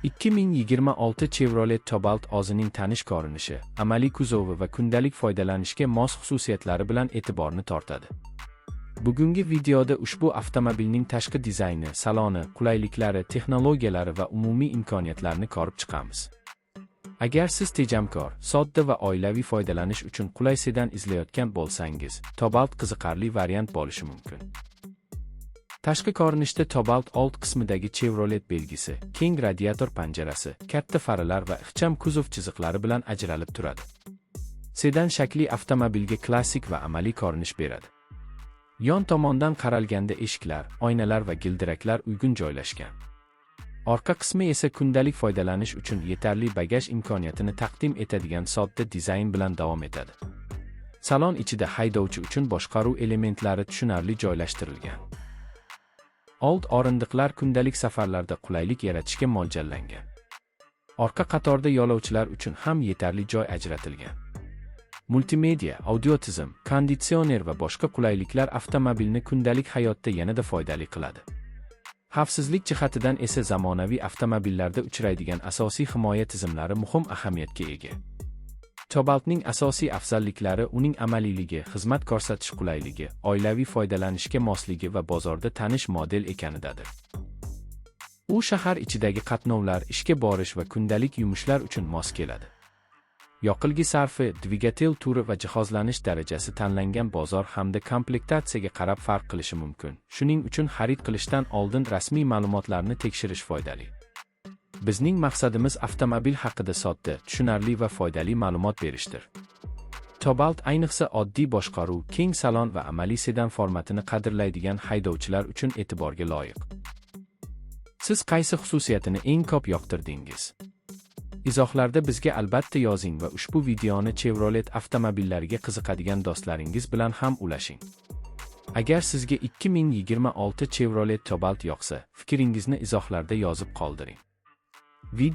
2026 Chevrolet Cobalt o'zining tanish ko'rinishi, amaliy kuzovi va kundalik foydalanishga mos xususiyatlari bilan e'tiborni tortadi. Bugungi videoda ushbu avtomobilning tashqi dizayni, saloni, qulayliklari, texnologiyalari va umumiy imkoniyatlarini ko'rib chiqamiz. Agar siz tejamkor, sodda va oilaviy foydalanish uchun qulay sedan izlayotgan bo'lsangiz, Cobalt qiziqarli variant bo'lishi mumkin. Tashqi ko'rinishda Cobalt old qismidagi Chevrolet belgisi, keng radiator panjarasi, katta faralar va ixcham kuzov chiziqlari bilan ajralib turadi. Sedan shakli avtomobilga klassik va amaliy ko'rinish beradi. Yon tomondan qaralganda eshiklar, oynalar va gildiraklar uygun joylashgan. Orqa qismi esa kundalik foydalanish uchun yetarli bagaj imkoniyatini taqdim etadigan sodda dizayn bilan davom etadi. Salon ichida haydovchi uchun boshqaruv elementlari tushunarli joylashtirilgan. Old o'rindiqlar kundalik safarlarda qulaylik yaratishga mo'ljallangan. Orqa qatorda yo'lovchilar uchun ham yetarli joy ajratilgan. Multimedia, audio tizim, konditsioner va boshqa qulayliklar avtomobilni kundalik hayotda yanada foydali qiladi. Xavfsizlik jihatidan esa zamonaviy avtomobillarda uchraydigan asosiy himoya tizimlari muhim ahamiyatga ega. Cobaltning asosiy afzalliklari uning amaliyligi, xizmat ko'rsatish qulayligi, oilaviy foydalanishga mosligi va bozorda tanish model ekanidadir. U shahar ichidagi qatnovlar, ishga borish va kundalik yumushlar uchun mos keladi. Yoqilg'i sarfi, dvigatel turi va jihozlanish darajasi tanlangan bozor hamda komplektatsiyaga qarab farq qilishi mumkin. Shuning uchun xarid qilishdan oldin rasmiy ma'lumotlarni tekshirish foydali. Bizning maqsadimiz avtomobil haqida sodda, tushunarli va foydali ma'lumot berishdir. Cobalt ayniqsa oddiy boshqaruv, keng salon va amaliy sedan formatini qadrlaydigan haydovchilar uchun e'tiborga loyiq. Siz qaysi xususiyatini eng ko'p yoqtirdingiz? Izohlarda bizga albatta yozing va ushbu videoni Chevrolet avtomobillariga qiziqadigan do'stlaringiz bilan ham ulashing. Agar sizga 2026 Chevrolet Cobalt yoqsa, fikringizni izohlarda yozib qoldiring. Video